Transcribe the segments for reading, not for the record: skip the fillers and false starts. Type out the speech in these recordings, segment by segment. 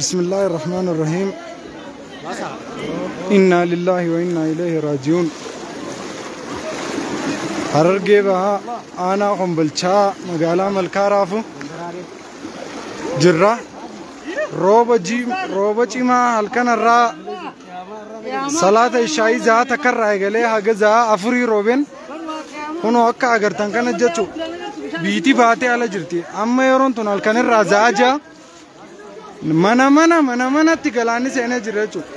بسم الله الرحمن الرحيم. إنا لله وإنا إليه راجعون. Harargee Bahaa aanaa Kombolchaa magaalaa Malkaa Raafuu jirra. Rooba cimaa halkan irraa salaata ishaayii za'a takka irraa eegalee haga za'a afurii roobeen kunoo akka agartan kana jechuudha. Biitii baatee ala jirti. Amma yeroon tun halkan irraa za'a ja'a mana mana mana manatti galaanni seenee jira jechuudha.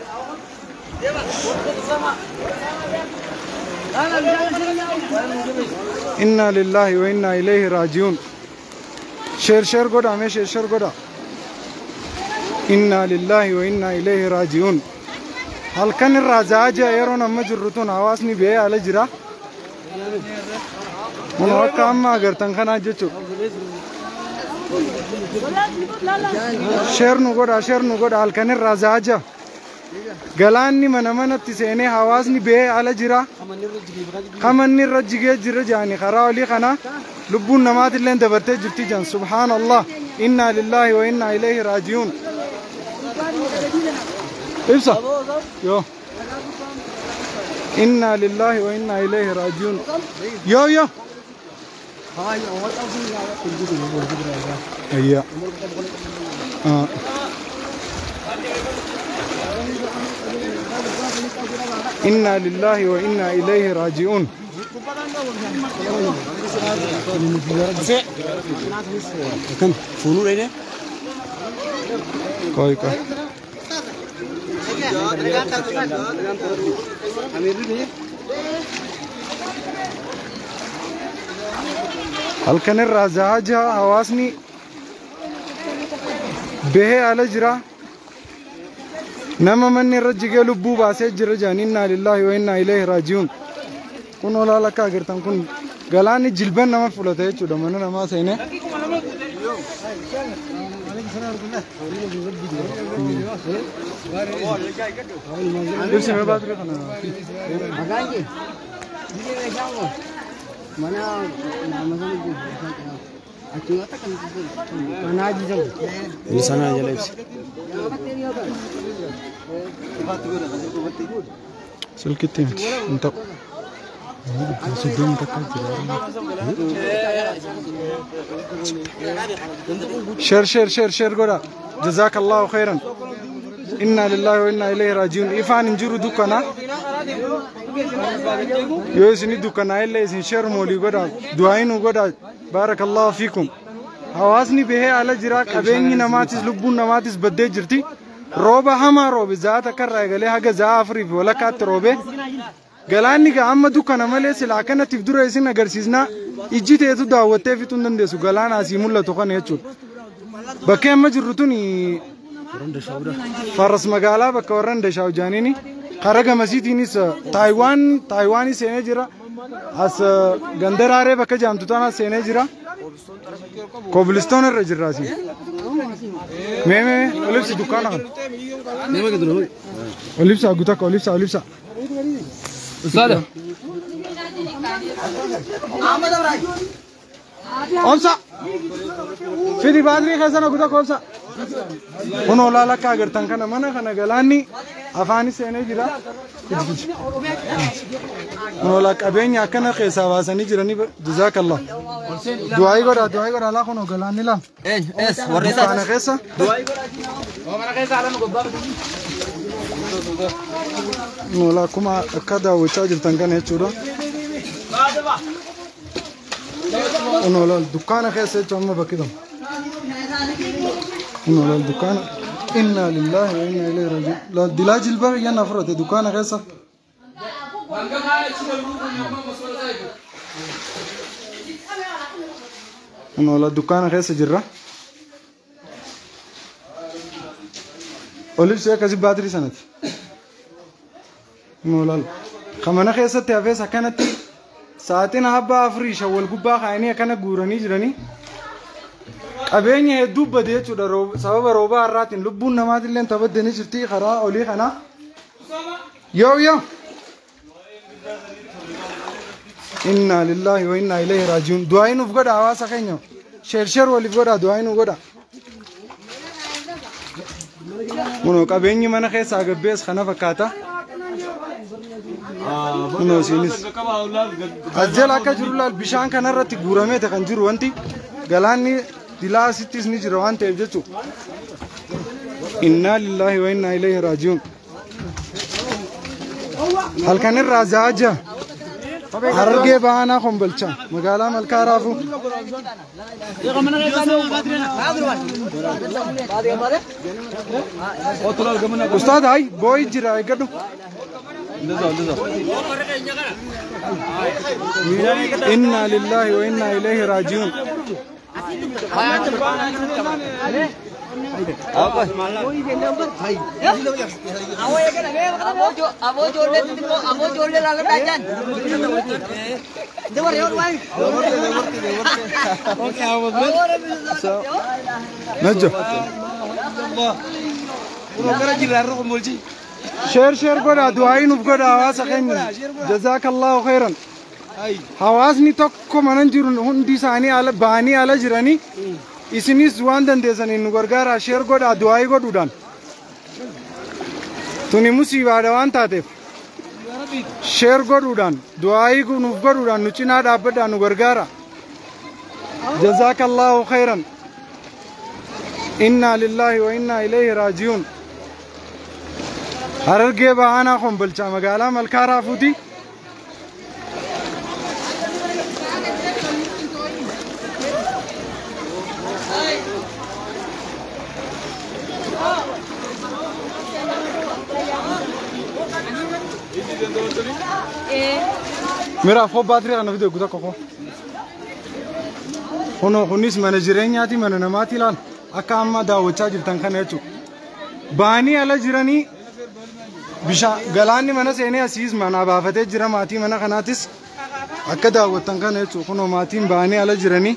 Inna lillahi wa inna ilayhi raaji'uun. Share share godhaa mee share share godhaa. Inna lillahi wa inna ilayhi raaji'uun. Halkan irraa za'a ja'a yeroon amma jirru tun hawaasni ba'ee ala jira. Kun akka amma agartan kanaa jechuudha. Share nu godhaa share nu godhaa halkan irraa za'a ja'a. Galaanni mana manatti seenee hawaasni ba'ee ala jira. Kamanni irra jigee jira jaani karaa olii kana lubbuun namaatillee dabartee jirti jan subhaanallah. Inna lillahi wa inna ilayhi raaji'uun. Ibsa yoo inna lillahi wa inna ilayhi raaji'uun. Yoo yoo ayya inna lillahi wa inna ilayhi raaji'uun. Koy koy. Halkan irraa za'a ja'a hawaasni bahee ala jira. Nama manni irra jigee lubbuu baasee jira jedhan inna lillahi wa inna ilayhi raaji'uun. Kun olaal akka agartan kun galaanni jilban nama fudhata jechuudha mana namaa seenee. Ibsi mee baatirii kana. Sana jala ibsi. Silkitti miti hin ta'u. Soddomii takka jira. Share share share share godhaa. Jazaakallahu khairan. Inna lillahi wa inna ilayhi raaji'uun. Ifaan hin jiru dukkana. Yoo isin dukkanaa illee isin share moolii godhaa. Du'aa nu godhaa. Baarakallahu fiikum. Hawaasni bahee ala jira. Qabeenyi namaatis lubbuun namaatis baddee jirti. Rooba hamaa roobe za'a takka irraa eegalee haga za'a afurii fi walakkaatti roobe. Galaanni gaa amma dukkana malee silaa kanattiif dura isin agarsiisnaa ijji teetu daawwattee fixuu hin dandeessu galaana asii mul'atu kana jechuudha. Bakkee amma jirru tun Faras magaalaa bakka warra Ndashaaw jaaniini karaa gamasiitiinis Taayiwaan Taayiwaanii seenee jira. As Gandaraaree bakka jaamtu tana seenee jira. Kobilistoon irra jirra asii. Mee mee ol ibsi dukkaana kana. Ol ibsaa guutakka ol ibsaa ol ibsaa. Ustaada. Obsa. Fidi baatirii keessa na guutakka obsa. Kun olaal akka agartan kana mana kana galaanni afaanis seenee jira. Kun olaa qabeenya akkana keessaa baasanii jiranii jazaakallah. Du'aayii godhaa du'aayii godhaa laa kunoo galaanni laa. Dukkaana keessa. Kun olaa akkuma akka daawwachaa jirtan kana jechuudha. Kun olaa dukkaana keessa jechuun amma bakki tokko. Kun olaa dukkaana. Inna lillahi wa inna ilayhi raaji'uun. Dilaa jilba yana fudhate dukkaana keessa. Kun olaa dukkaana keessa jirra. Ol ibsee akkasii baatirii sanatti. Kun olaa kamana keessatti hafees akkanatti sa'aatiin abbaa afurii shan wal gubbaa kaa'anii akkana guuranii jiranii. Qabeenya hedduu bade jechuudha sababa roobaa har'aatiin lubbuun namaatillee tabaddanii jirti karaa olii kana. Yoo yoo. Inna lillahi wa inna ilayhi raaji'uun. Du'aa nuuf godha hawaasa keenya. Share share waliif godha du'aa nuuf godha. Kunoo qabeenyi mana keessaa gabbees kana fakkaata. Kunoo isiinis. As jala akka jiru laal bishaan kanarratti guurameeta kan jiru wanti galaanni dilaa asittis ni jira waan ta'eef jechuudha. Innaa lillaahi wa innaa ilayhi raaji'uun. Halkan irraa zaaja Harargee Baanaa Kombolchaa magaalaa Malkaa Raafuu. Ustaad hay booyi jira eeggadhu. Innaa lillaahi wa innaa ilayhi raaji'uun. Najo. Share share godha du'aa nuuf godha hawaasa keenya. Jazaakallahu khairan. Hawaasni tokko mana jiru hundi isaanii ala ba'anii ala jiranii isinis waan dandeessaniin nu gargaara share godhaa du'aa godhuudhaan. Tuni musiibaadha waan taateef share godhuudhaan du'aa nuuf godhuudhaan nu cinaa dhaabbadhaa nu gargaara. Jazaakallahu khairan. Innaa lillaahi wa innaa ilayhi raaji'uun. Harargee Baanaa Kombolchaa magaalaa Malkaa Raafuuti. Mira fo baatirii kana fide guutaa koko. Kunoo kunis mana jireenyaati mana namaati ilaal akka amma daawwachaa jirtan kana jechuudha. Baanii ala jiranii bishaan galaanni mana seenee asiis mana baafatee jira maatii mana kanaatis akka daawwattan kana jechuudha. Kunoo maatiin baanii ala jiranii.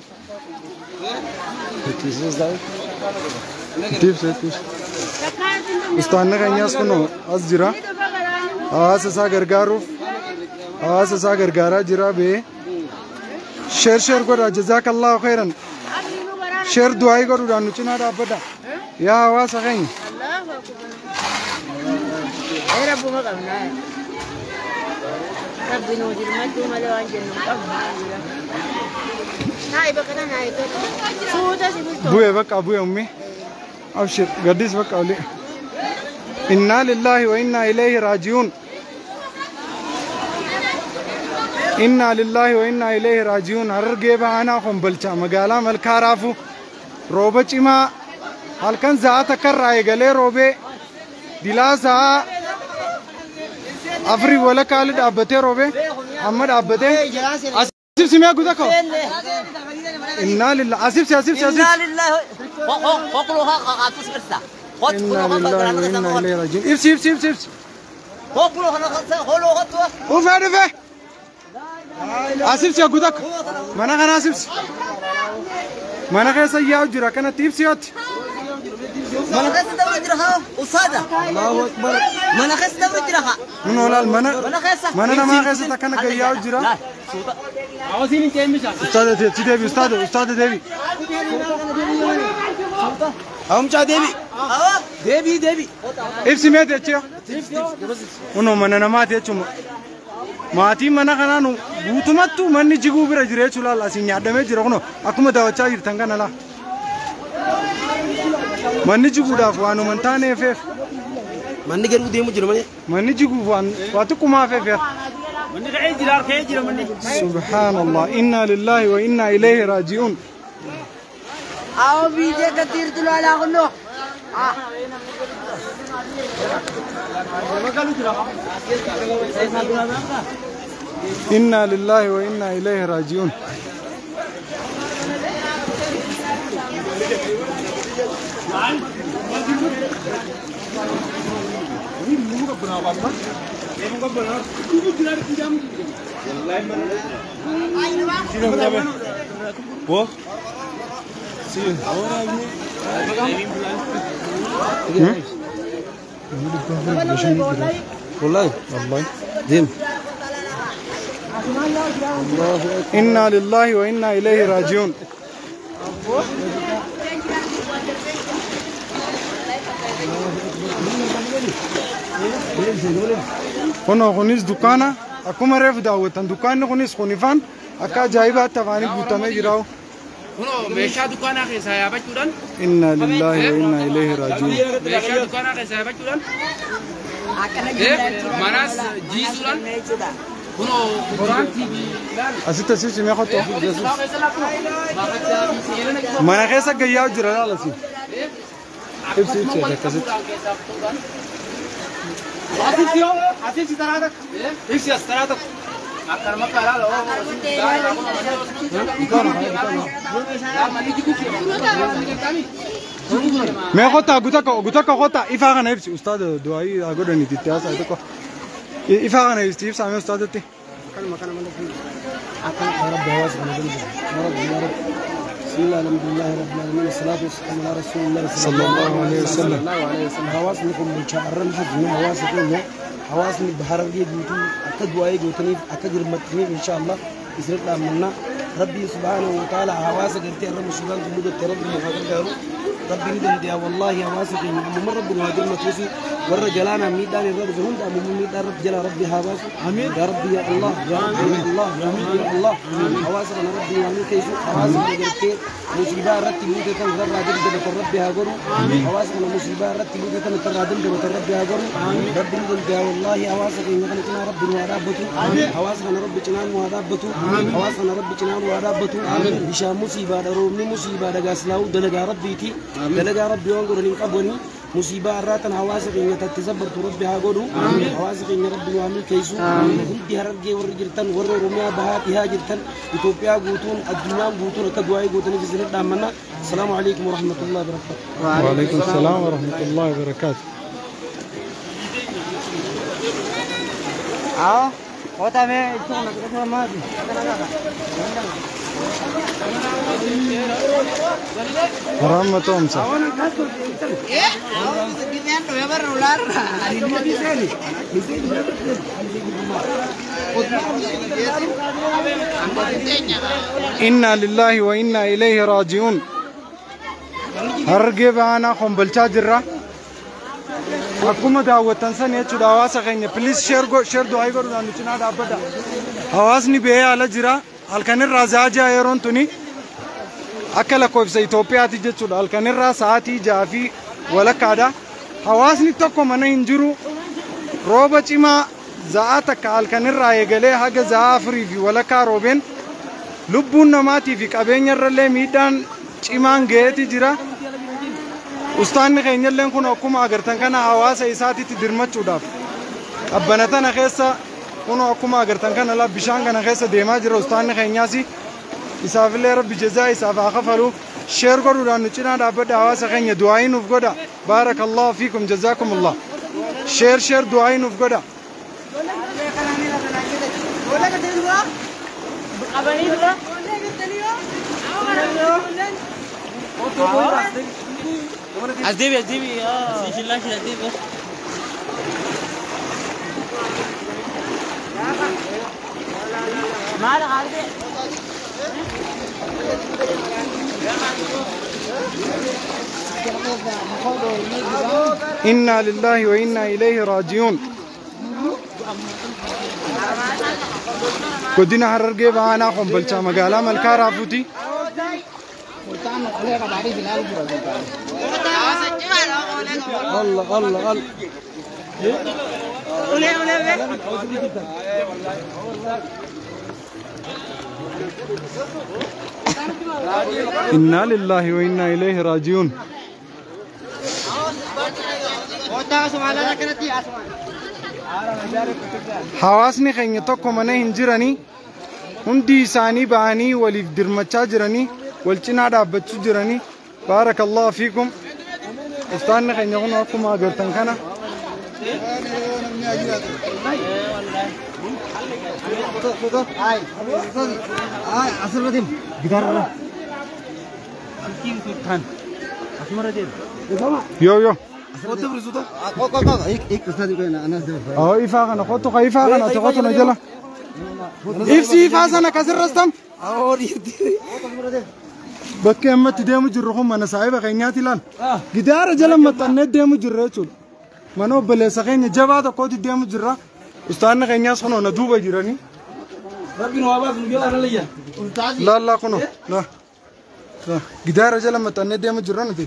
Ustaanni keenyas kunoo as jira. Hawaasa isaa gargaaruuf hawaasa isaa gargaaraa jira bee. Share share godhaa jazaakallahu khairan. Share du'aa godhuudhaan nu cinaa dhaabbadha. Yaa hawaasa keenya. Bu'ee bakka bu'ee ummi. Abshir gaddis bakka olii. Innaa lillaahi wa innaa ilayhi raaji'uun. Innaa lillaahi wa innaa ilayhi raaji'uun. Harargee Baanaa Kombolchaa magaalaa Malkaa Raafuu rooba cimaa halkan sa'a takkarraa eegalee roobee dilaa sa'a afurii walakkaali dhaabbatee roobee amma dhaabbatee asibsi mi'a guutaa koo. Innaa lillaahi asibsi asibsi asibsi. Innaa lillaahi wa innaa ilayhi raaji'uun. Ibsi ibsi ibsi ibsi. Ufee dhufee. Asibsi guutaa koo. Mana kana asibsi. Mana keessa yaa'u jira kanatti ibsi yooti. Mana keessa dabru jira haa usaada. Allahu akbar. Mana keessa dabru jira haa. Kunoo laal mana mana namaa keessatti akkana gad yaa'u jira. Ustaada deebi ustaada ustaada deebi. Amcaa deebi. Deebi deebi. Ibsi meeti jechuudha. Kunoo mana namaati jechuudha. Maatiin mana kanaa nu guutumattuu manni jiguu bira jira jechuudha laal asiin nyaadhamee jira kunoo akkuma daawwachaa jirtan kana laa. Manni jiguudhaaf waanuma hin taaneefeef. Manni garuu deemu jira malee. Manni jiguuf waan waa xiqqumaa feefeef. Manni ka'ee jira ka'ee jira manni. Subhaanallah innaa lillaahi wa innaa ilayhi raaji'uun. Awo biijee gatiirtu laalaa kunoo. Innaa lillaahi wa innaa ilayhi raaji'uun. والله والله دين. إنا لله وإنا إليه راجعون. Kunoo kunis dukkaana akkuma reefu daawwattan dukkaanni kunis kunifaan akka ajaa'ibaatti afaanii guutamee jira. Kunoo meeshaa dukkaanaa keessaa yaabachuudhaan. Inna lillahi wa inna ilayhi raaji'uun. Meeshaa dukkaanaa keessaa yaabachuudhaan. Manas jiisuudhaan. Kunoo kuduraan TV ilaali. Asitti asii mee kottu. Mana keessa gayyaa jira laala si. Ibsi ibsi akkasitti. Asitti taraa takka. Ibsi as taraa takka. Mee kottaa gutakka kottaa ifaa kana ibsi ustaada du'aayii godhaniiti itti haasaa tokko. Ifaa kana ibsi ibsaa mee ustaadatti. يا رب هواس انا يا رب يا رب بسم الله الحمد لله رب العالمين والصلاة والسلام على رسول الله صلى الله عليه وسلم. hawaasni kun bulchaa arran hafne hawaasa keenya hawaasni Harargee guutuu akka du'aa'ee gootaniif akka jirmattaniif insha Allah isin dhaammanna. Rabbii subhaanahu wa ta'ala hawaasa gartee arra musiibaan kun mudatte rabbi nu haa gargaaru. Rabbi ni danda'a wallaahi hawaasa keenya ammuma rabbi nu haa jirmatuufi warra jalaanaa miidhaan irra dhufe hunda ammuma miidhaan rabbi jalaa rabbi haa baasu. Yaa rabbi yaa Allah yaa rabbi yaa Allah yaa rabbi yaa Allah hawaasa kana rabbi waa milkeessu hawaasa kana gartee musiibaa irratti buute tan irraa dandamatan rabbi haa godhu hawaasa kana musiibaa irratti buute tan irraa dandamatan rabbi haa godhu. Rabbi ni danda'a wallaahi hawaasa keenya kana cinaa rabbi nu haa dhaabbatu hawaasa kana rabbi cinaa nu haa dhaabbatu hawaasa kana rabbi cinaa nu haa dhaabbatu. Bishaan musiibaadha roobni musiibaadha gaaslaa'uu dalagaa rabbiiti dalagaa rabbi waan godhan hin qabani musiibaa irraa tan hawaasa keenya tatti sabbartu rabbi haa godhu hawaasa keenya rabbi nu haa milkeessu. Hundi Harargee warri jirtan warra Oromiyaa bahaa dhihaa jirtan Itoophiyaa guutuun addunyaan guutuun akka du'aa'ii gootaniif isin dhaammanna. Asalaamu alaikum warahmatullahi wabarakatuh. وعليكم السلام ورحمة الله وبركاته. رحمة أمسا. إنا لله وإنا إليه راجعون. Harargee baanaa Kombolchaa jirra. Akkuma daawwattan san jechuudha hawaasa keenya please share go share du'aa godhuudhaan nu cinaa dhaabbadha. Hawaasni ba'ee ala jira. Halkanirraa sa'a 6 yeroon tuni akka lakkoofsa Itoophiyaati jechuudha. Halkanirraa sa'aatii 6:15dha. Hawaasni tokko mana hin jiru. Rooba cimaa za'a takka halkanirraa eegalee haga za'a 4:15 roobeen lubbuun namaatii fi qabeenya irrallee miidhaan cimaan ga'eeti jira. Ustaanni keenyalleen kun akkuma agartan kana hawaasa isaatitti dirmachuudhaaf qabbana tana keessa kun akkuma agartan kana la bishaan kana keessa deemaa jira ustaanni keenyaas isaafillee rabbi jazaa isaaf haa kafalu. Share godhuudhaan nu cinaa dhaabbadha hawaasa keenya du'aayii nuuf godha. Baarakallahu fiikum jazaakumullah. Share share du'aayii nuuf godha. Asdeebi asdeebi shillaa shillaa asdeebi. Maal haalde? Inna lillahi wa inna ilayhi raaji'uun. Godina Harargee Baanaa Kombolchaa magaalaa Malkaa Raafuuti. Allah Allah Allah. Inna lillahi wa inna ilayhi raaji'uun. Hawaasni keenya tokko mana hin jiranii hundi isaanii ba'anii waliif dirmachaa jiranii wal cinaa dhaabbachuu jiranii. Baarakallahu fiikum. Ustaanni keenya kun akkuma agartan kana Yo yo. Oh ifaa kana kottu ka ifaa kana tokkotu na jala. Ibsi ifaa sana kasirrastam. Bakki ammatti deemu jirru kun mana saahiba keenyaati ilaal. Gidaara jala maxxannee deemu jirra jechuudha. Mana obboleessa keenya jabaa tokkotti deemu jirra. Ustaanni keenyaas kunoo na duuba jiranii. Rabbiin waa baasu nu jala layya. Laallaa kunoo laa. Gidaara jala maxxannee deemu jirra nuti.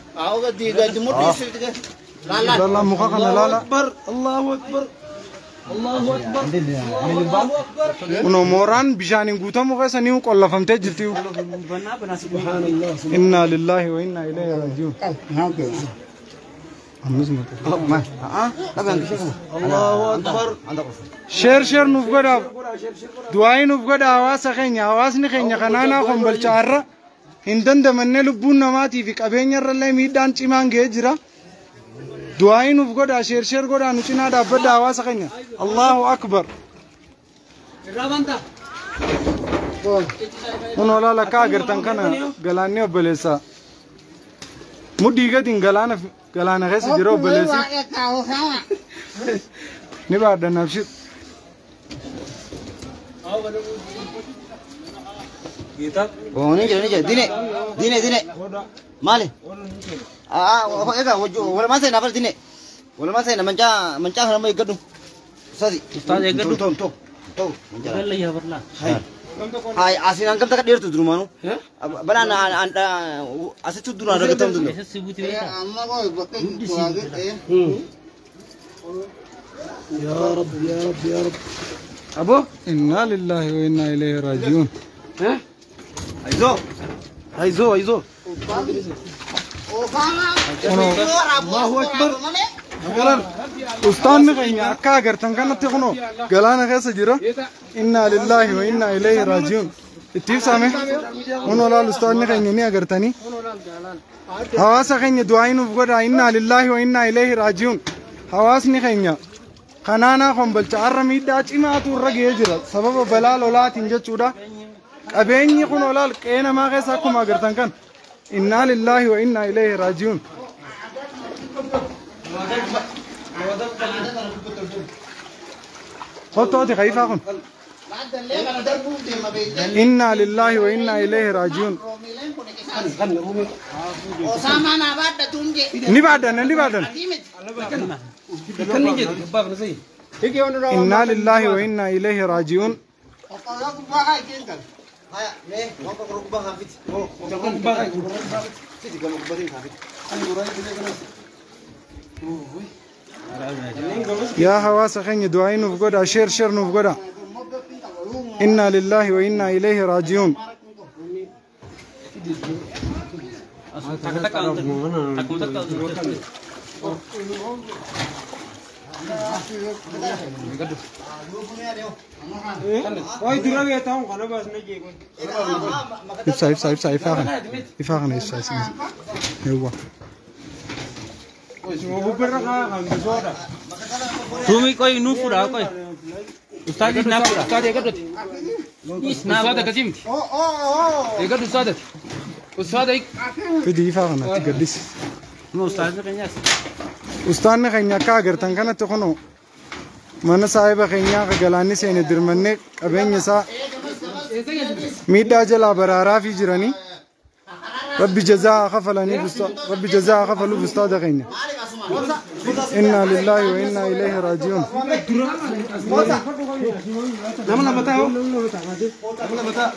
Laallaa muka kana laala. Allahu Akbar. Allahu Akbar. Allahu Akbar. Kunoo mooraan bishaaniin guutamu keessa ni qollafamtee jirti. Subhanallah. Inna lillahi wa inna ilayhi raaji'uun. Allahu Akbar. Sheer sheer nuuf godhaa. Du'aayi nuuf godhaa hawaasa keenya. Hawaasni keenya kanaanaa kombolchaarra hin dandamannee lubbuun namaatii fi qabeenya irrallee miidhaan cimaan ga'ee jira. Du'aayi nuuf godhaa sheer sheer godhaa nu cinaa dhaabbadha hawaasa keenya. Allahu Akbar. Kun olaala akka agartan kana galaanni obboleessa. Mudhii gadiin galaana galaana keessa jira obboleessi. Ni baadhan abshir. Ni jira dine dine dine maali egaa walumaa seenaa bar dine walumaa seena mancaa mancaa kana eeggadhu ustaasi Ustaaz eeggadhu. to to to hay asiin hangam takka dheertu durumaanu balaan asitti duraan ragatamtu danda'u. Ya Rabbi ya Rabbi ya Rabbi. Abo inna lillahi wa inna ilayhi raaji'uun. Ayzo Ayzo ayzo. Allahu Akbar. Ustaanni keenya akka agartan kanatti kunoo galaana keessa jira. Inna lillahi wa inna ilayhi raaji'uun. Itti ibsame kunoo laal ustaanni keenya ni agartanii. Hawaasa keenya du'aa nuuf godhaa. Inna lillahi wa inna ilayhi raaji'uun. Hawaasni keenya kanaanaa kombolcha har'a miidhaa cimaatu irra ga'ee jira. Sababa balaa lolaatiin jechuudha. Qabeenyi kun olaal qe'ee namaa keessa akkuma agartan kan. Inna lillahi wa inna ilayhi raaji'uun. Kottooti kayfaa kun. Inna lillahi wa inna ilayhi raaji'uun. Ni baadhan ni baadhan. Inna lillahi wa inna ilayhi raaji'uun. Yaa hawaasa keenya du'aa nuuf godhaa sheer sheer nuuf godhaa. Inna lillahi wa inna ilayhi raaji'uun. Ibsa ibsa ibsa ifaa kana ifaa kana ibsa ibsa. Yawwa. Tumi koi nu fura koi. Ustaad na fura. Ustaad eeggadhu. Ustaad akkasii miti. Eeggadhu ustaadati. Ustaad eeg. Fidi ifaa kanatti gaddisi. Ustaad keenyas. Ustaanni keenya akka agartan kanatti kunoo mana saahiba keenyaa ka galaanni seene dirmannee qabeenya isaa miidhaa jalaa baraaraa fi jiranii. Rabbi jazaa kafalaniif Rabbi jazaa kafaluuf ustaada keenya. Inna lillahi wa inna ilayhi raaji'uun. Nama lama taa'u. Nama lama taa'u.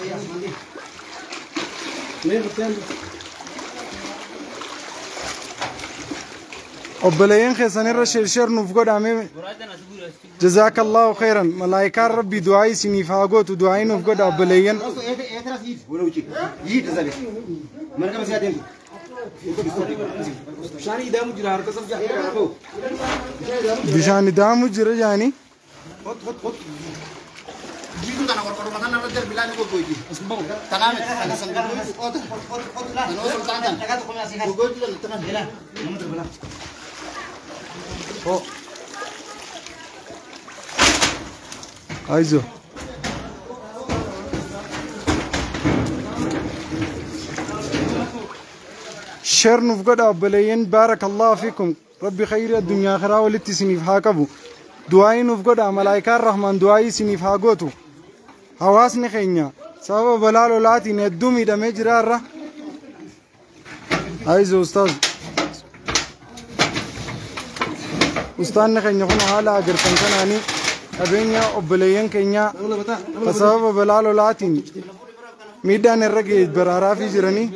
Obboleeyyan keessanirra sheer nuuf godhame. Jazaakallahu khairan. Malaayikaan Rabbi du'aa isiniif haa gootu du'aa nuuf godha obboleeyyan. Bishaan idaamu jira jaani. Ayzo. Sheer nuuf godha obboleeyyan. Baarakallahu fiikum. Rabbi khayri addunyaa akhiraa walitti isiniif haa qabu. Du'aa nuuf godha malaayikaan Rahmaan du'aa isiniif haa gootu. Hawaasni keenya sababa balaa lolaatiin hedduu miidhamee jira irra. Ayzo ustaaz. Ustaanni keenya kun haala agartan kanaanii qabeenya obboleeyyan keenyaa sababa balaa lolaatiin miidhaan irra ga'e baraaraafii jiranii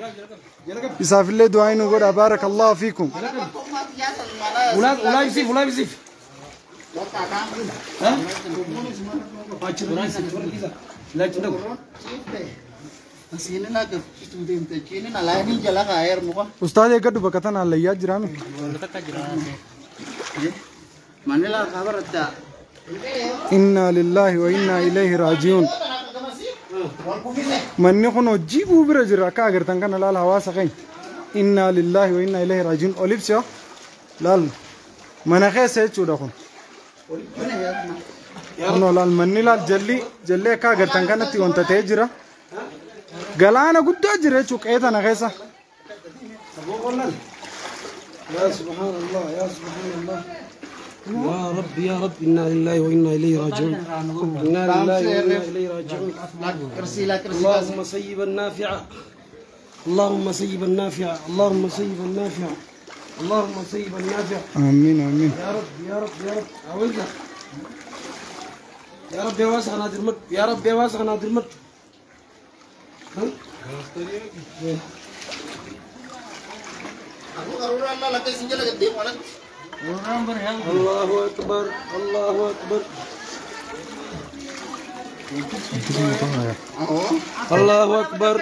isaafillee du'aa nu godha. Baarakallahu fiikum. Ulaa ibsiif, ulaa ibsiif. Ustaad eeggadhu bakka tana hallayyaa jiraame. Inna lillahi wa inna ilayhi raaji'uun. Manni kun hojii buu bira jira akka agartan kana laal hawaasa keenya. Inna lillahi wa inna ilayhi raaji'uun. Ol ibsi laal mana keessa jechuudha kun. Kunoo laal manni laal jalli jalli akka agartan kanatti wanta ta'ee jira. Galaana guddaa jira jechuudha qe'ee tana keessa. يا سبحان الله يا سبحان الله يا رب يا رب إنا لله وإنا إليه راجعون إنا لله وإنا إليه راجعون. اللهم صيبا نافعا اللهم صيبا نافعا اللهم صيبا نافعا اللهم صيبا نافعا. آمين آمين يا رب يا رب يا رب عاولنا يا رب يا واسع نادر المد يا رب يا واسع نادر المد. الله أكبر الله أكبر الله أكبر.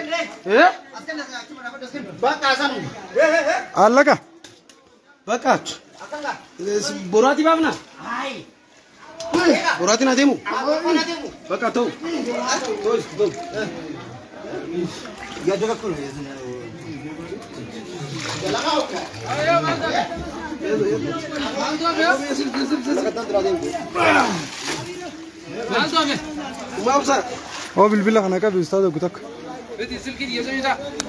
الله بكات براتي بابنا براتي نادمو بكاتو تو تو يا دكتور هو بالبلا انا كابي استاذ قلتك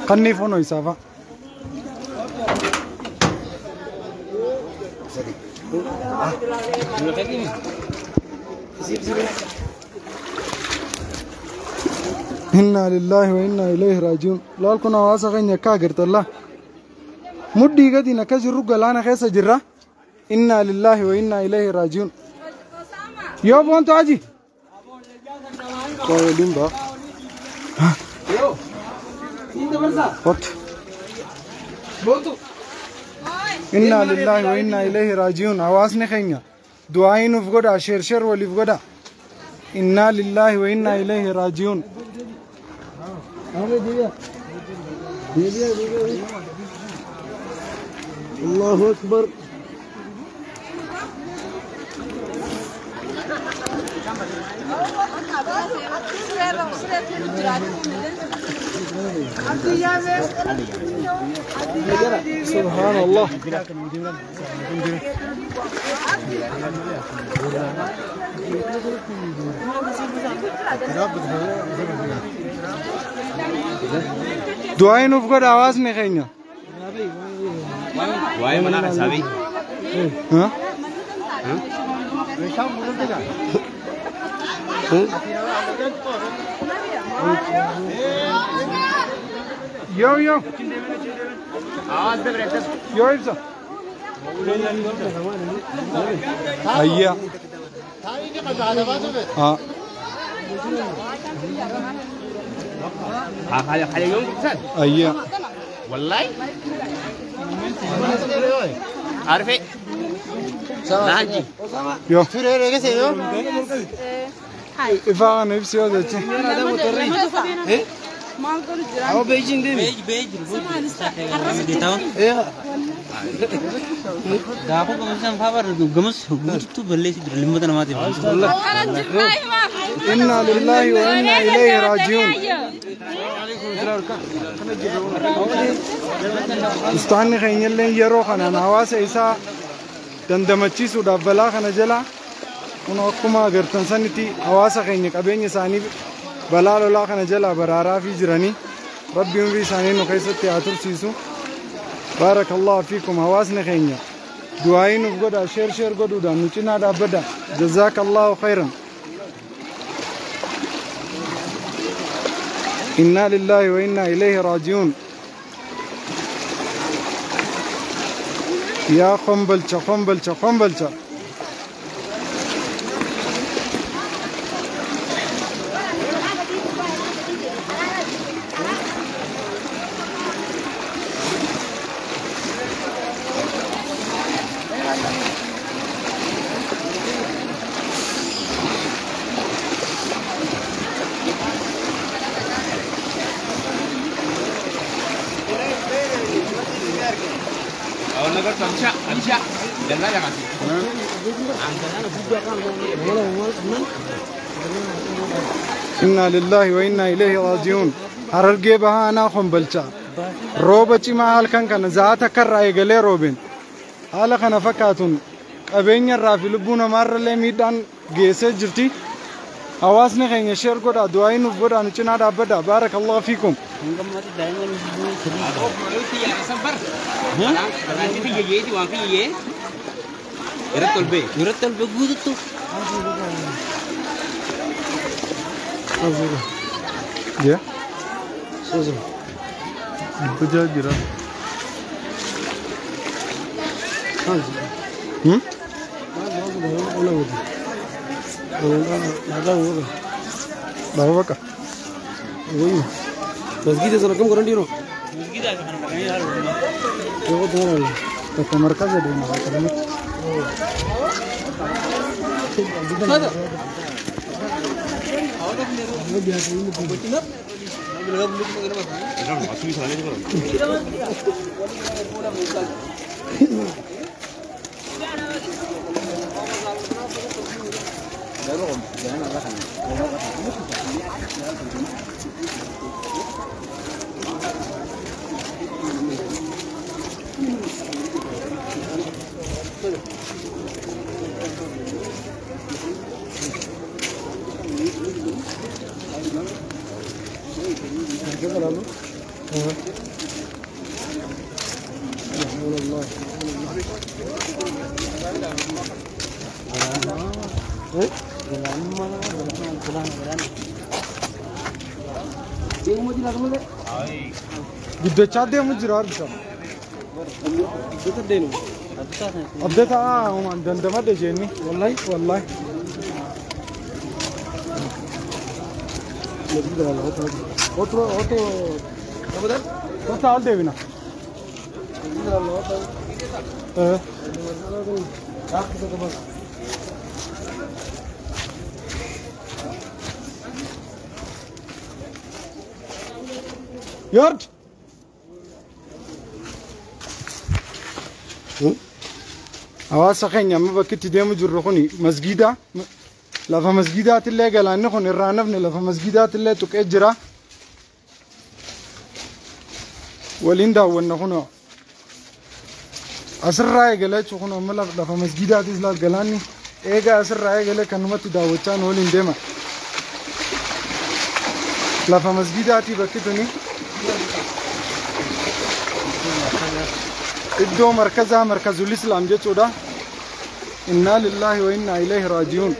قني فونو يسافا إنا لله وإنا إليه راجعون. لالكنا واسقين يكاغرت الله مدي قدي نكجر رجلانا خيس جرة. إنا لله وإنا إليه راجعون. يو بونتو أجي إنا لله وإنا إليه راجعون. حواسني خينا دعائي نفقدا شير شير ولفقدا. إنا لله وإنا إليه راجعون. الله أكبر. سبحان الله. دعائي نفقد آواز نخينا. دعائي منا حسابي. ها؟ يو يو يو إبسا هيا ها هيا والله عارفه ناجي يو إفا نفسي هذا شيء أو بيجين دي بيج بيج دابو كمسان فاور جمس غوتو بلي لمدنا ما تي. إنا لله وإنا إليه راجعون. Ustaanni keenya illee yeroo kanaan hawaasa isaa dandamachiisuudhaaf balaa kana jala kun akkuma agartan sanitti hawaasa keenya qabeenya isaanii balaa lolaa kana jala baraaraafii jiranii rabbi umrii isaanii nu keessatti haa tursiisu. Baarakallahu fiikum. Hawaasni keenya du'aayii nuuf godha, sheer sheer godhuudhaan nu cinaa dhaabbadha. Jazaakallahu khayran. إنا لله وإنا إليه راجعون. يا قنبلشة قنبلشة قنبلشة. Inna lillahi wa inna ilayhi raaji'uun. Harargee bahaa aanaa Kombolchaa. Rooba cimaa halkan kana za'a takkarraa eegalee roobeen haala kana fakkaatuun qabeenya irraa fi lubbuu namaarrallee miidhaan geessee jirti. Hawaasni keenya share godhaa, du'aayii nuuf godhaa, nu cinaa dhaabbadhaa. Baarakallahu fiikum. Yeah. Guddaa jira. Hmm? Bawa baka. Masjid sana kam koran diro. Takka markaza deema akkanumatti. Guddachaa deemu jira argita. Abdataa uumaan dandamadhe jeenni. Wallahi wallahi. Kottu al deebina. Yord. Hawaasa keenya amma bakki itti deemu jirru kuni masgiida. Lafa masgiidaatillee galaanni kun irraa nafne lafa masgiidaatillee tuqee jira. Waliin daawwanna kunoo asirraa eegalee jechuun kun amma lafa masgiidaatis laal galaanni eegaa asirraa eegalee kanumatti daawwachaa nu waliin deema. Lafa masgiidaatii bakki tuni iddoo markazaa markazul islaam jechuudha. Innaa lillaahi wa innaa ilayhi raaji'uun.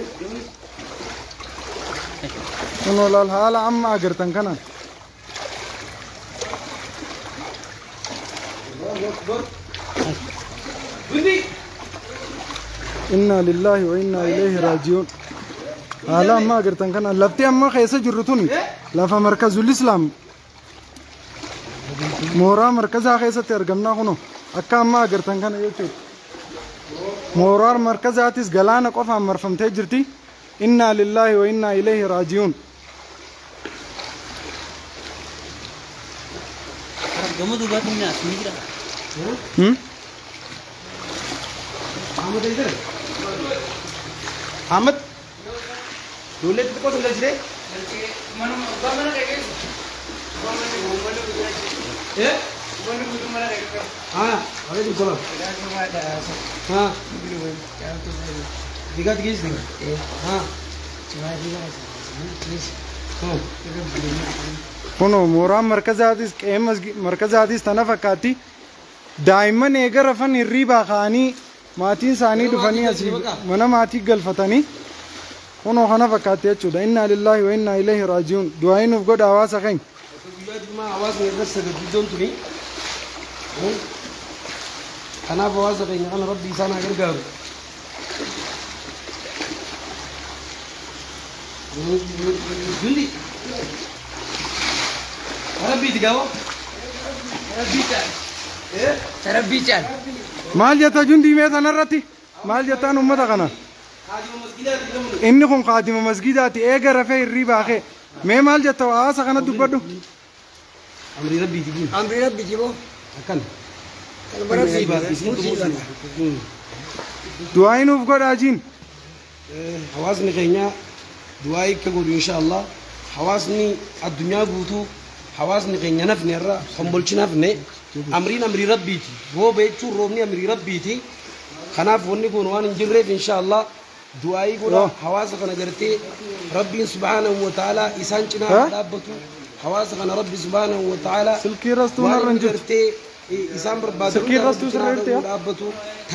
Kunoo laal haala amma agartan kanaan. Innaa lillaahi wa innaa ilayhi raaji'uun. Haala amma agartan kanaan lafti amma keessa jirru tuni lafa markazul islaam mooraa markazaa keessatti argamnaa kunoo akka amma agartan kana jechuudha. Mooraa markazaatis galaana qofaan marfamtee jirti. Innaa lillaahi wa innaa ilayhi raaji'uun. Hmm? Ahmad Dole ko galchite? Eh? हाँ, वालेकुम सलाम। हाँ, विगत गीस नहीं। हाँ, Kunoo mooraan markazaatis qe'ee markazaatis tana fakkaatti. Daa'imman eega rafan hirriibaa ka'anii maatiin isaanii dhufanii asii mana maatii galfatanii kunoo kana fakkaatti jechuudha. Innaa lillaahi wa innaa ilayhi raaji'uun. Du'aayi nuuf godha hawaasa keenya. Guyyaa jumaa hawaasni irratti sagaddu iddoon tuni. Kanaaf hawaasa keenya kana rabbi isaan haa gargaaru. Jundi. Rabbiiti gaawwa. Maal jetta jundii mee tanarratti? Maal jettaan uummata kana? Inni kun kaadima masgiidaati eega rafee hirriibaa ka'e. Mee maal jetta hawaasa kana dubbadhu? Amrii rabbiiti kun. Amrii rabbiiti boo. Akkana. Du'aa nuuf godhaa jiin. Hawaasni keenya du'aa akka godhu inshaallah. Hawaasni addunyaa guutuu hawaasni keenya nafne irra hombolchi nafne amriin amrii rabbiiti. Rooba jechuun roobni amrii rabbiiti. Kanaaf wanni kun waan hin jirreef inshaallah du'aayii godha hawaasa kana gartee rabbiin subhaanahu wa ta'ala isaan cinaa dhaabbatu hawaasa kana rabbi subhaanahu wa ta'ala Silkii rastuu narra hin jirtu. gartee isaan barbaadu Silkii rastuu sirra jirti yaa? dhaabbatu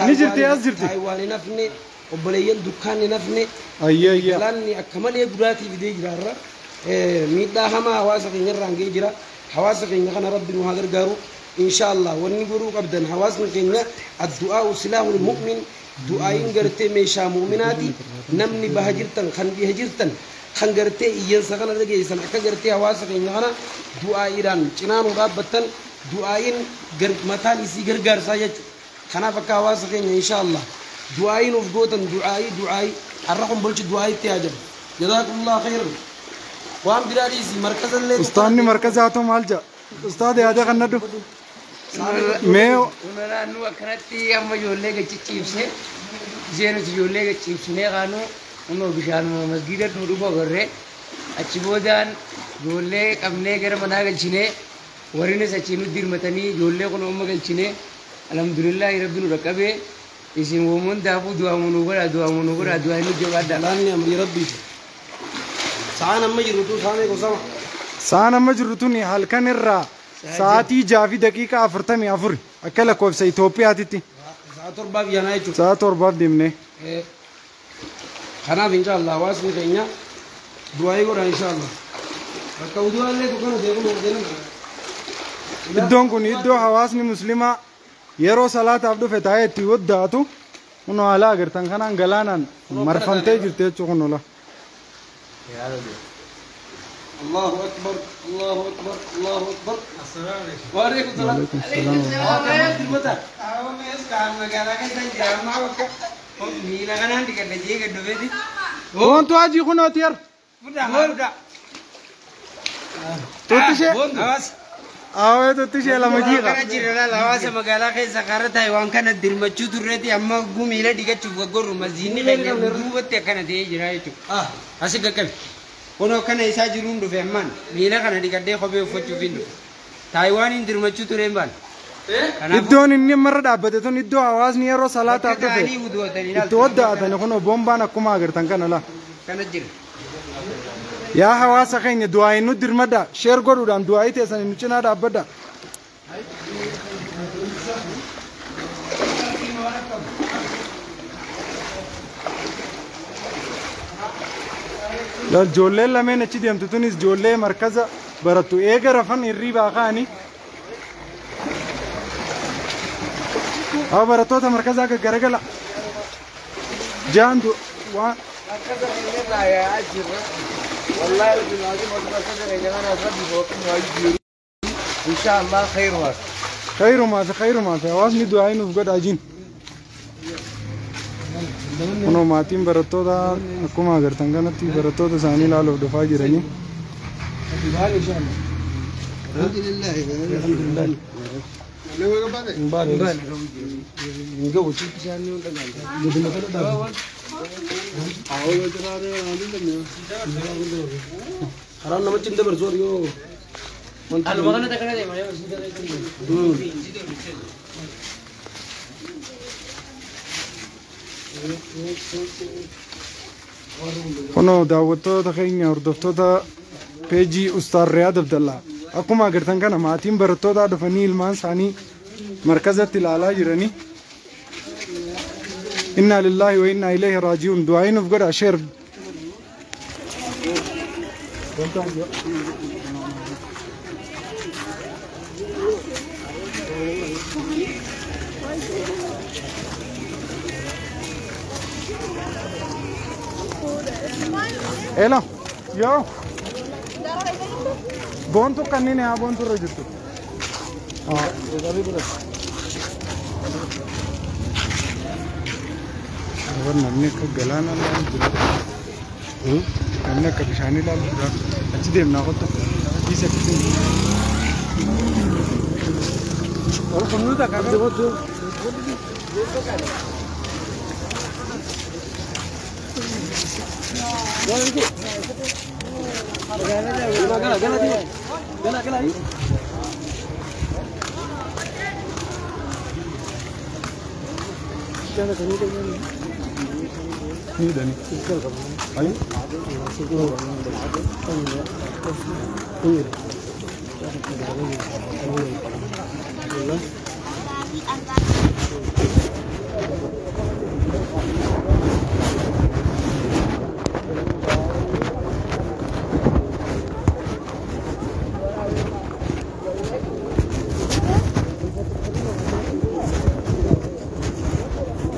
Ni jirti as jirti. Taayiwaan hin hafne obboleeyyan dukkaan hin hafne Ayyee ayyee. galaanni akka malee gudaatii fidee jira irra miidhaa hamaa hawaasa keenya irraan ga'ee jira hawaasa keenya kana rabbi nu haa gargaaru inshaallah wanni godhuu qabdan hawaasni keenya addu'aa'u silaahul mu'min du'aayin gartee meeshaa mu'minaati namni baha jirtan kan dhiha jirtan kan gartee iyyansa kana dhageessan akka gartee hawaasa keenya kana du'aayiidhaan cinaa nu dhaabbattan du'aayin mataan isii gargaarsaa jechuudha kanaaf akka hawaasa keenya inshaallah du'aayin of gootan du'aayii du'aayii har'a kombolchi du'aayitti haa jedhu jazaakumullah khayran waan biraa dhiisi markazallee Ustaanni markaza haa ta'u maal jedha? Ustaada yaada kan nadhu. Mee Naannoo akkanatti amma ijoollee gachichiibsee isheenis ijoollee gachiibsinee kaanuu kunoo bishaanuma masgiida nu dhufu agarree achi boodaan ijoollee qabnee gara manaa galchinee warrinis achii nutti hirmatanii ijoollee kun amma galchinee alhamdulillahi rabbi nu dhaqqabee isin woomuun daafuu du'aamu nu godhaa du'aamu nu godhaa du'aa nu jabaadha. Galaanni amrii rabbiiti. Sa'aan amma jirrutu sa'aan eeguu sama. Sa'aan amma jirru tuni halkan irraa sa'aatii 6:44 akka lakkoofsa Itoophiyaatitti. Sa'a torbaaf yaanaa jechuudha. Sa'a torbaaf deemnee. Kanaaf inshaallah hawaasni keenya du'aayii godha inshaallah. Bakka udu'aallee dukkana deemu deemu. Iddoon kun iddoo hawaasni musliimaa yeroo salaataaf dhufe taa'ee itti waddaatu kun haala agartan kanaan galaanaan marfamtee jirti jechuudha kun ola. Allahu akbar Allahu akbar Allahu akbar. Wa alaikum salaam. Miila kanaan dhiqadha jee gad dhufeeti. Boontu hajii kunooti yar. Tutti ishee. Awwee tutti ishee lama jiidha. Kana jira laala hawaasa magaalaa keessa karaa taa'e waan kana dirmachuu turreeti amma miila dhiqachuuf gaggorru masjiidni keenya duubatti akkana ta'ee jira jechuudha. Asi qaqqabi. Kunoo kana isaa jiruun dhufe ammaan miila kana dhiqadhee kophee uffachuuf hin dhufe. Taayiwaaniin dirmachuu tureen baana. Iddoon inni ammarra dhaabbate tun iddoo hawaasni yeroo salaataaf dhufe itti waddaatan kunoo bombaan akkuma agartan kana laa. Kana jira. Yaa hawaasa keenya du'aayin nu dirmadha sheer godhuudhaan du'aayii teessan nu cinaa dhaabbadha. Ijoolleen lameen achi deemtu tunis ijoollee markaza barattu eega rafan hirribaa ka'anii. Haa barattoota markazaa gaggaragala. Jaan waan. إن شاء الله خير واس. خير ما في hawaasni du'aa nuuf godhaa jiin. Kunoo maatiin barattoota akkuma agartan kanatti barattoota isaanii ilaaluuf dhufaa jiranii. Karaan namatti hin dabarsu yoo. Aluma kana takkana deema. Kunoo daawwattoota keenya hordoftoota peejii Ustaaz Riyaad Abdallaa akkuma agartan kana maatiin barattootaa dhufanii ilmaan isaanii markazatti ilaalaa jiranii. Innaa lillaahi wa innaa ilayhi raaji'uun du'aa nuuf godhaa sheer. Elo, yoo. Boontu kanneen haa boontu irra jirtu. Namni akka galaana ilaalu jira. Namni akka bishaanii ilaalu jira. Achi deemnaa kottu. Dhiisa akkasiin.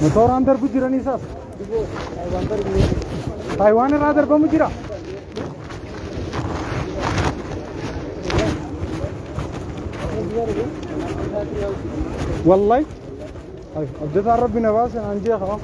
Motoraan darbu jiranii isaas. Taayiwaan irraa darbamu jira. Wallahi. Abdataa Rabbi na baase naan jee qaba.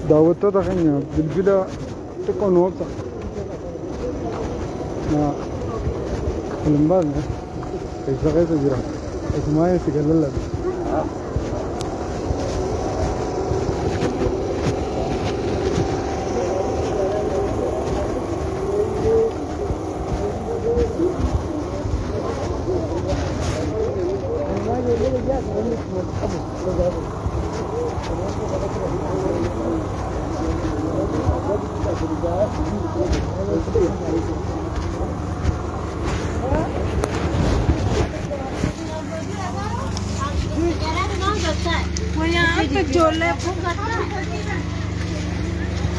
Daawwattoota keenya bilbila xiqqoo nu obsa. Hin baasne keessa keessa jira. Isumaa si gallallate.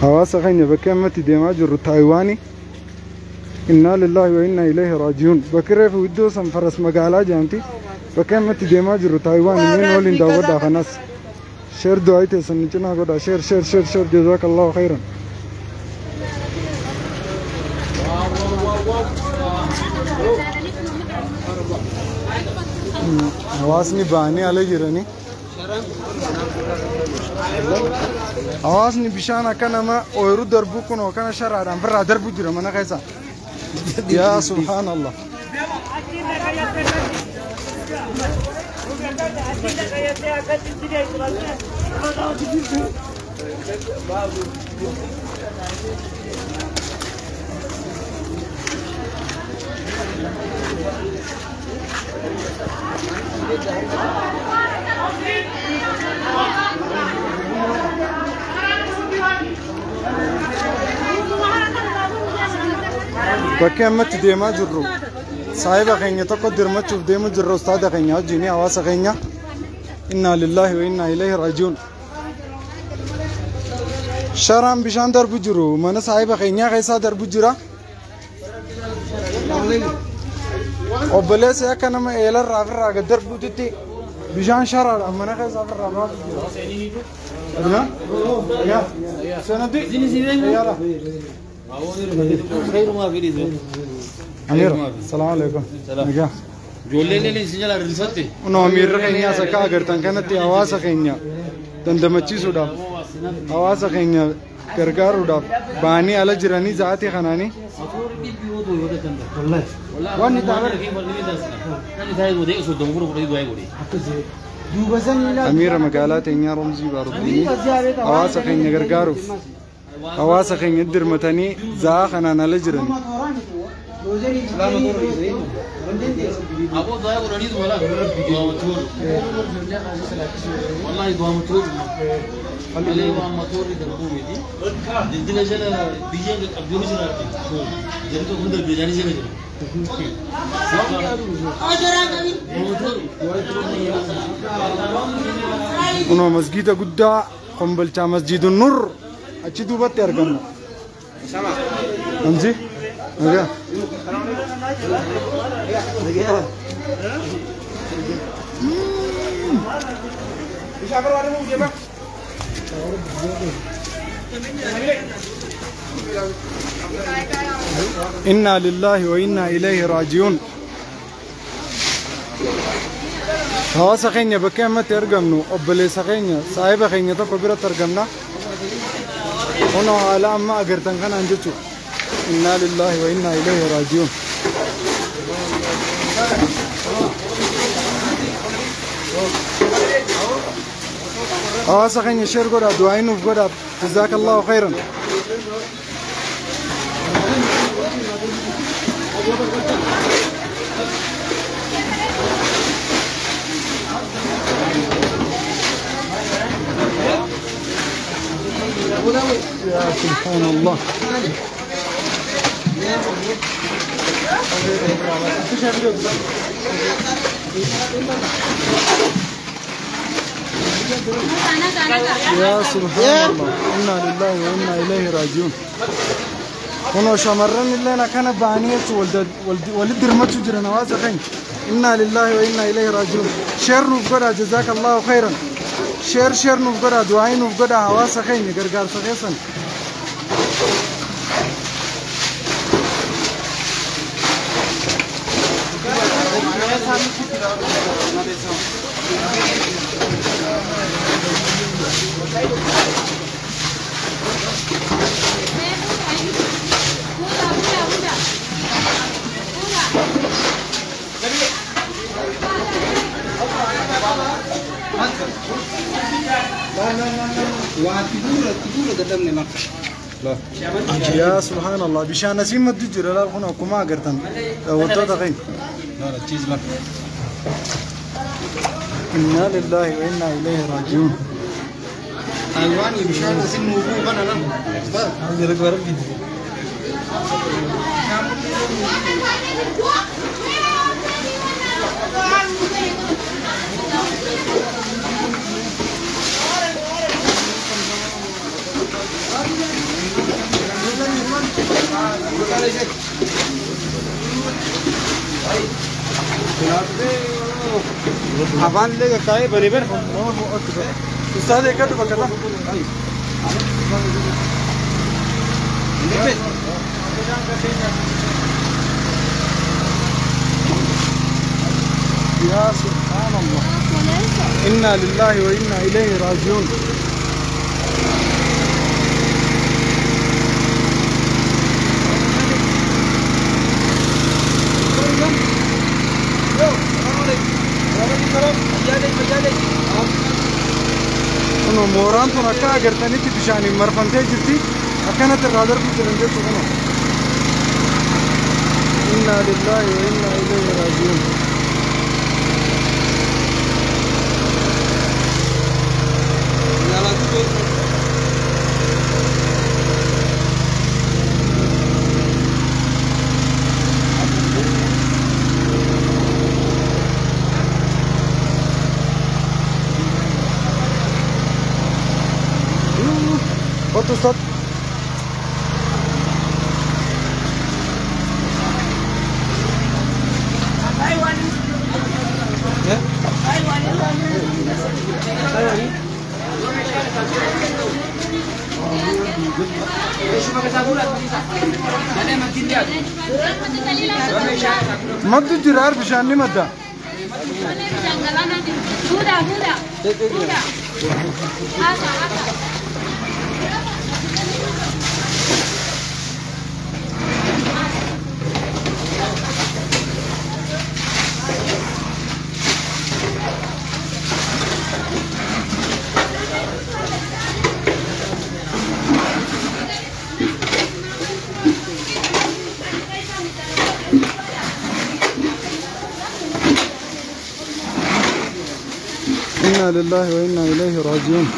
Hawaasa keenya bakka ammatti deemaa jirru Taayiwaanii. Innaa lillaahi wa innaa ilayhi raaji'uun. Bakki reefu iddoo san faras magaalaa jedhamti. Bakka ammatti deemaa jirru Taayiwaanii. Meen waliin daawwadhaa kanas. Sheer du'aa teessan ni cinaa godhaa. Sheer sheer sheer sheer jazaakallahu khayran. Hawaasni ba'anii ala jiranii. Hawaasni bishaan akka nama ooyiruu darbu kun kana sharaadhaan birraa darbu jira mana keessa. Yaa subhaanallah. Bakki ammatti deemaa jirru saahiba keenya tokko dirmachuuf deemu jirru ustaada keenya wajjin hawaasa keenya. Innaa lillaahi wa innaa ilayhi raaji'uun. Sharaan bishaan darbu jiru mana saahiba keenyaa keessaa darbu jira. Obboleessi akka nama eelarraa ofirraa gad darbuutitti bishaan sharaadhaan mana keessaa ofirraa baasu jira. Sanadi? Yala. Amir, salaam alaikum. Kunoo amiirri keenyaas akka agartan kanatti hawaasa keenya dandamachiisuudhaaf hawaasa keenya gargaaruudhaaf ba'anii ala jiranii sa'aatii kanaanii. Amiira magaalaa teenyaa Romzii Baaruddiinii hawaasa keenya gargaaruuf hawaasa keenya dirmatanii za'a kanaan ala jiranii. Kunoo masgiida guddaa Kombolchaa Masjiidu Nur achi duubatti argamna. Amsi? Nagaa. Inna lillahi wa inna ilayhi raaji'uun. Hawaasa keenya bakka ammatti argamnu obboleessa keenya saahiba keenya tokko biratti argamna. Kunoo haala amma agartan kanaan jechuudha. Innaa lillaahi wa innaa ilayhi raaji'uun. Hawaasa keenya share godhaa du'aa nuuf godhaa jazaakallahu khayran. يا سبحان الله. يا سبحان الله إنا لله وإنا إليه راجعون. كنا شمرن لنا كان بانية ولد رمتو جرنا واسخين. إنا لله وإنا إليه راجعون. شير نفقدا جزاك الله خيرا. شير شير نفقدا دعاء نفقدا حواسخين غرغار سخيسن. يا سبحان الله بشان نسيم الدجر لا خنا كما قرتن وتو دقين لا لا تشيز لك. إنا لله وإنا إليه راجعون. أيواني بشان نسيم وبو بنا لا هذا لك ربي. आवान लेगा काहे बराबर। उस्ताद एक पकड़ा। يا سبحان الله إنا لله وإنا إليه راجعون. Kunoo mooraan tun akka agartanitti bishaaniin marfamtee jirti. Akkanatti irraa darbu jiran jechuudha kunoo. Innaa lillaahi wa innaa ilayhi raaji'uun. Kottu ustaad. Maddu jira har bishaan ni madda. إنا لله وإنا إليه راجعون.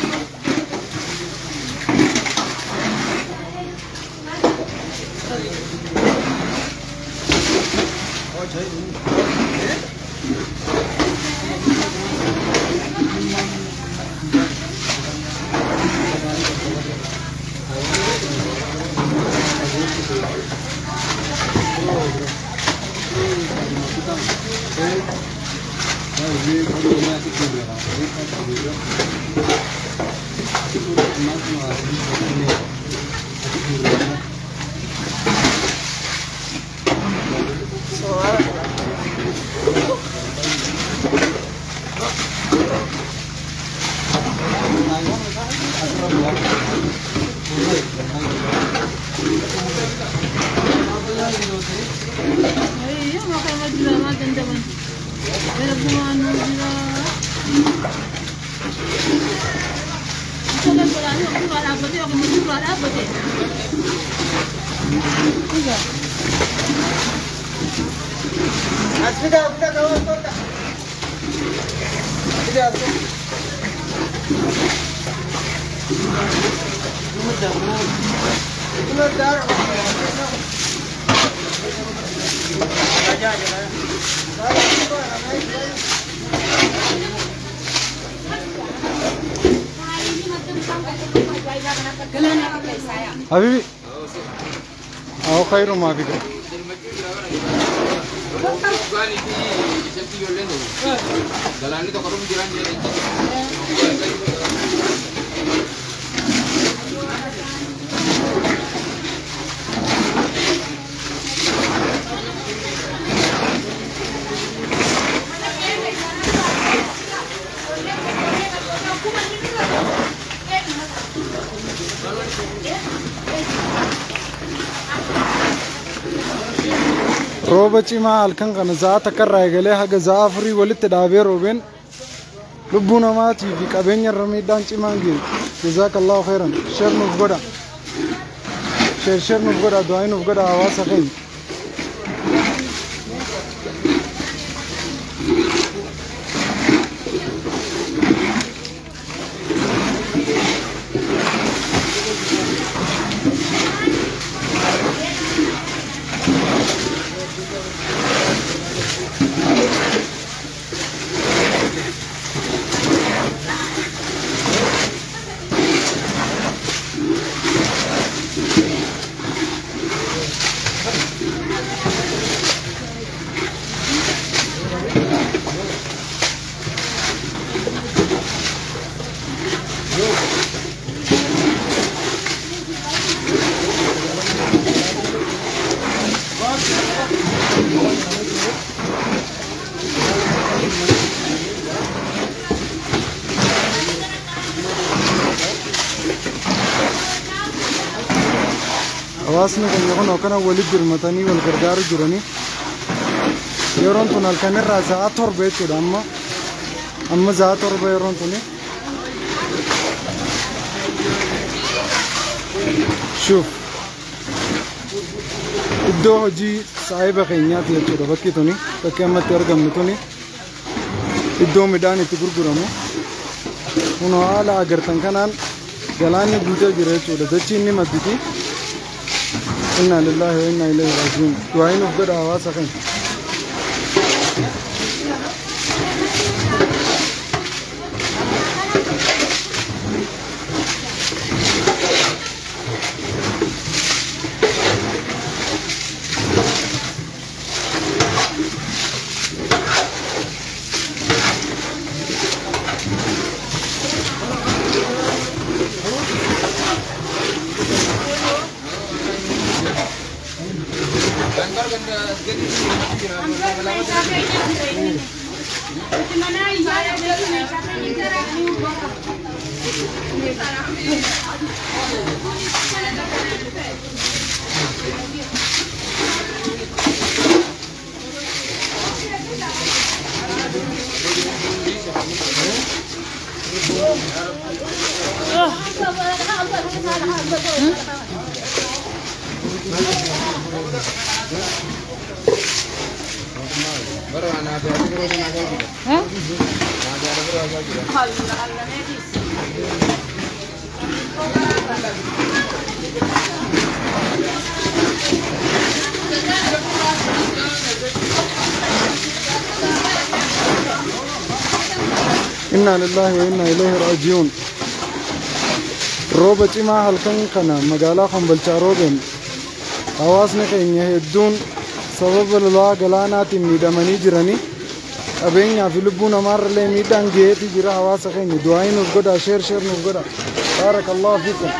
حبيبي أو خير ما فيك. Rooba cimaa halkan kana sa'a takka irraa eegalee haga sa'a afurii walitti dhaabee roobeen lubbuu namaatii fi qabeenya irra miidhaan cimaan gahe. Jazaakallahu khairan. Share nuuf godha. Share share nuuf godha. Du'aa nuuf godha hawaasa keenya. Hawaasni keenya kun akkana walitti birmatanii wal gargaaru jiranii. Yeroon tun halkan irraa sa'a 7 jechuudha amma. Amma sa'a 7 yeroon tuni. Shuuf. Iddoo hojii saayiba keenyaati jechuudha bakki tuni. Bakki ammatti argamnu tuni. Iddoo midhaan itti gurguramu. Kun haala agartan kanaan galaanni guutee jira jechuudha. Dachiin ni madditi. Inna lillahi wa inna ilayhi raji'un. Du'aa nuuf godha hawaasa keenya. Inna lillahi wa inna ilayhi raji'un. Rooba cimaa halkan kana magaalaa Kombolchaa roobeen hawaasni keenya hedduun sababa lolaa galaanaatiin miidhamanii jiranii qabeenyaa fi lubbuu namaarrallee miidhaan gaheetii jira hawaasa keenya. Du'aa nuuf godha, share share nuuf godha. Baarakallahu fiikum.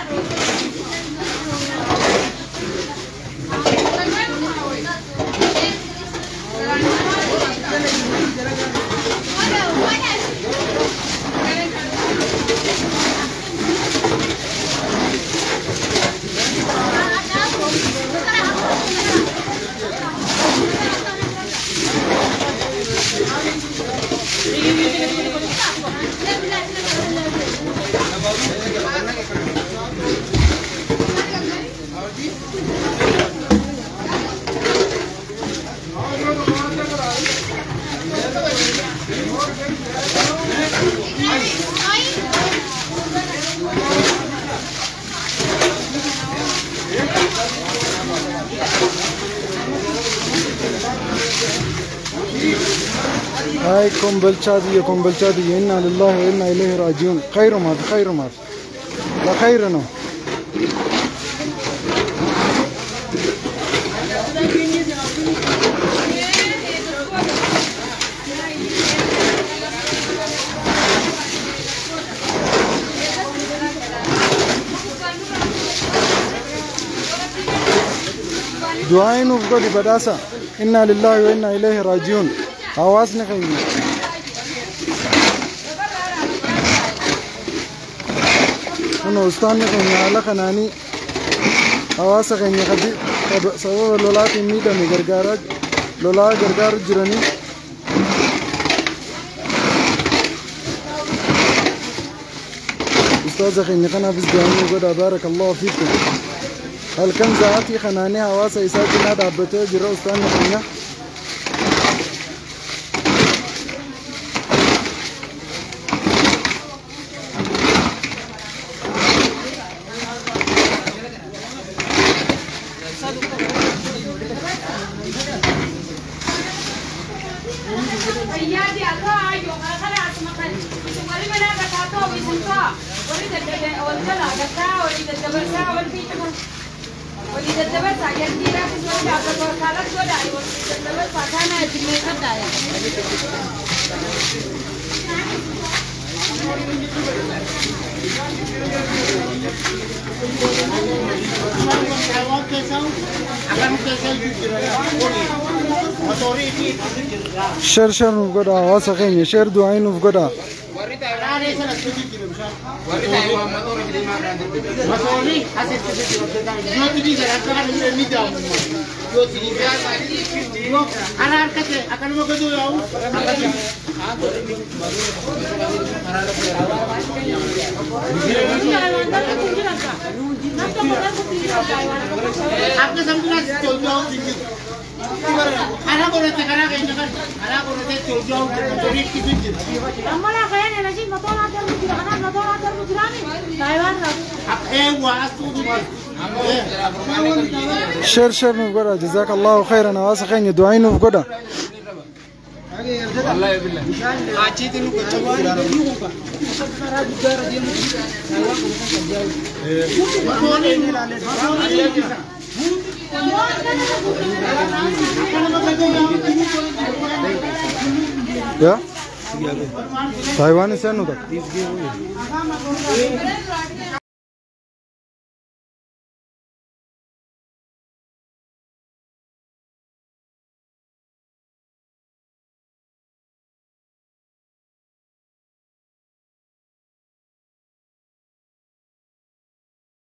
هاي كومبلشاتي كومبلشاتي إنا لله وإنا إليه راجعون. خير ما في، خير ما في، لا خيرنا. دعاء نفقد بداسة. إنا لله وإنا إليه راجعون. حواسنا خير. أنا أستاني خير على خناني. حواس خير خدي سبب لولا تيمي دم غرغارة لولا غرغار جراني. أستاذ خير خنا بس دعاء نفقد. بارك الله فيكم. هل كان ذاتي خناني حواس إساتنا دابته جرا أستاني خير. شر شر نفقدا واسخين شر دعاء نفقدا. شر شر نفقدا. جزاك الله خيرا واسخين دعاء نفقدا. والله بالله يا تايوان سنو تک.